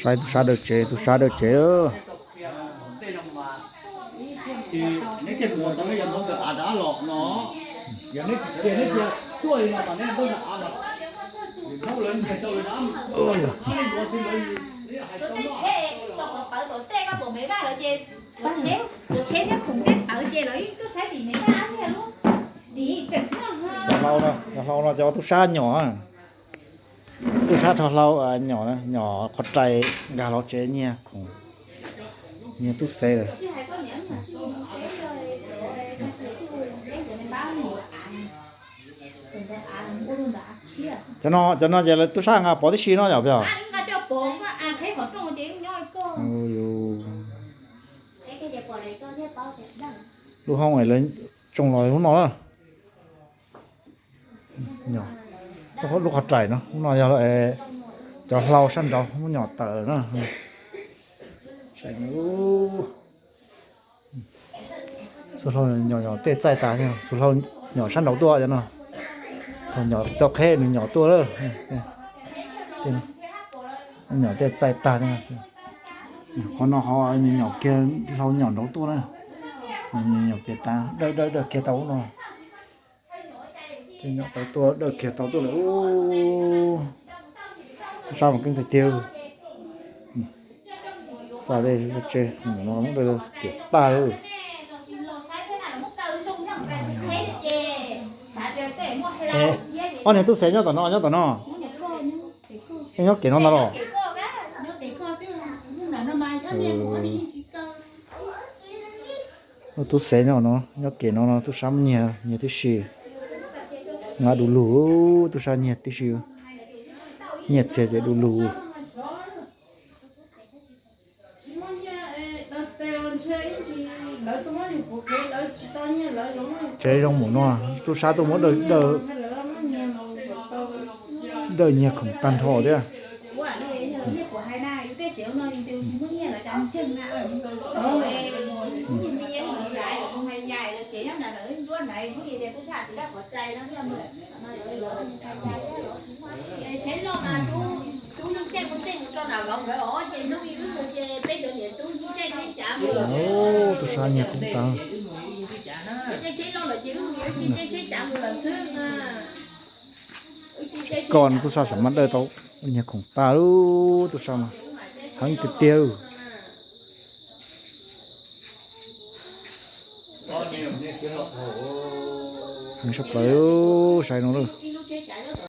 Saib tub sab dawb tsev, tub sab dawb tsev. Cov hlau no, cov hlau no ces tub sab nyom. Tub sab rho hlau, nyom, nyom qhov rais nkag los tsev nyiag khoom, nyiag tub xev lawm. Cov no ces lawv tub sab nqa pov tib si no yom, peb os. Lub hoob lawv tsoo los lub no na. Lub qhov rais no, lub no yog cov hlau sab nraud muab nyom tawm na. Xub hlau nyom nyom tej txaij tas, xub hlau nyom sab nraud tuaj no. Thaum nyom txog qheb nws nyom tuaj lawm. Nyom tej txaij tag. Qhov no qhov nws nyom kiag hlau nyom nraud tuaj na. Nyom kiag tas, dawj dawj dawj kiag tau ub no. Ces nyom tau tuaj, dawj kiag tau tuaj lawm. Tub sab mas keeb tiag tiag. Xa dej tse, no muab dawj tiam tag lawm. Ob niag tub xev nyob tom no, nyob tom no. Nyob kev no ntag los? Tub xev nyob no, nyob kev no no, tub sab nyiag, nyiag tib si. Nqa du lug, tub sab nyiag tib si. Nyiag txiag ces du lug. Tsev zoo mus no, tub sab tuaj muab dawj, dawj nyiag khoom tag nrho thiab. Tub sab nyiag khoom tag. Koj no tub sab xav mas dawj tau nyiag khoom tag lub tub sab mas heev tiag tiag. Heev sab plaws, saib no lawm.